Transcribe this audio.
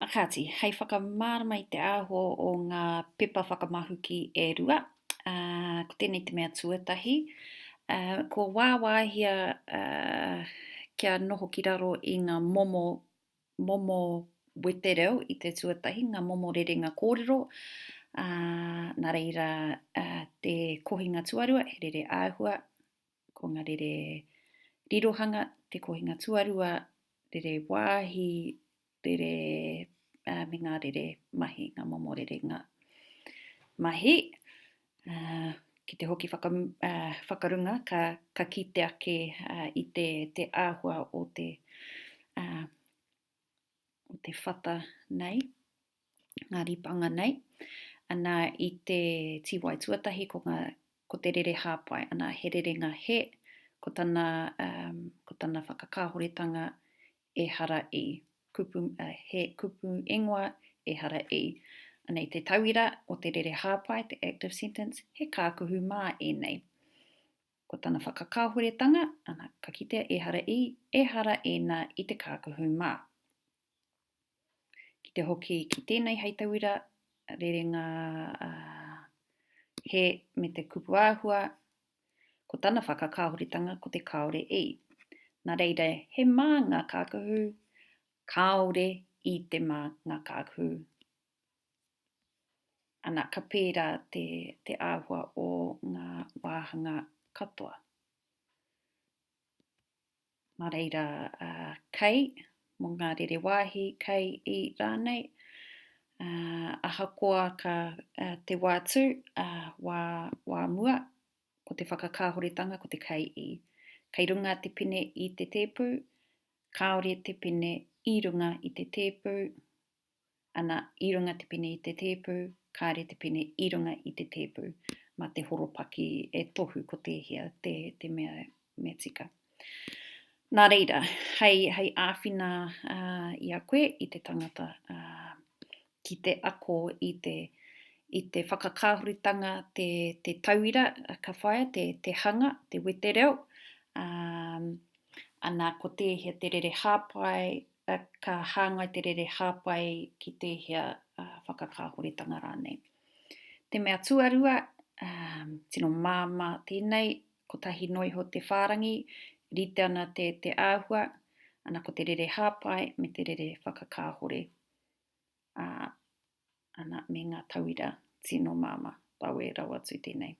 Kāti, hei whakamārama i te āhua o ngā pepa whakamahuki e rua, ko tēnei te mea tuatahi, kua wāwāhia kia noho ki raro i ngā momo, momo wetereo i te tuatahi, ngā momo rerenga kōrero, nā reira te kohinga tuarua, he rere āhua, ko ngā rere rirohanga, te kohinga tuarua, rere wāhi, rere, uh, me ngā rere mahi, ngā momo rerenga mahi. Uh, ki te hoki whaka, uh, whakarunga, ka, ka kite ake uh, i te, te āhua o te, uh, o te whata nei, ngā ripanga nei. Ana i te tīwai tuatahi ko, ngā, ko te rere hāpai, ana he rerenga he, ko tana, um, ko tana whakakāhoretanga ehara i. Kupu, uh, he kupu ingoa ehara i. Anei te tauira o te rere hāpai, te active sentence, he kākuhu mā ēnei. Ko tana whakakāhoretanga, ana, ka kitea ehara i, ehara ēnā i te kākuhu mā. Ki te hoki ki tēnei hei tauira, rerenga uh, he me te kupu āhua, ko tana whakakāhoretanga ko te kāore i. Nā reira, he mā ngā kākahu, kāore i te mā ngā kākahu. Ana, ka pērā te, te āhua o ngā wāhanga katoa. Nā reira, uh, kei, mō ngā rere wāhi, kei i rānei, uh, ahakoa ka uh, te wā tū, uh, wā, wā mua, ko te whakakāhoretanga, ko te kei i. Kei runga te pene i te tēpu, kāore te pene i runga i te tēpu, Ana, i runga te pene i te tēpu, kāre te pene i runga i te tēpu. Mā te horopaki e tohu ko tēhea te, te mea, mea tika. Nā reira, hei, hei āwhina uh, i a koe, i te tangata uh, ki te ako i te, i te whakakāhoretanga, te, te tauira ka whaia, te, te hanga, te wetereo, um, ana ko tēhea te rere hāpai, ka hāngai te rere hāpai ki tēhea whakakāhoretanga rānei. Te mea tuarua, tino māmā tēnei, kotahi noa iho te whārangi, rite ana te, te āhua, ana ko te rere hāpai me te rere whakakāhore, ā, ana me ngā tauira tino māmā, rawe rawa atu tēnei.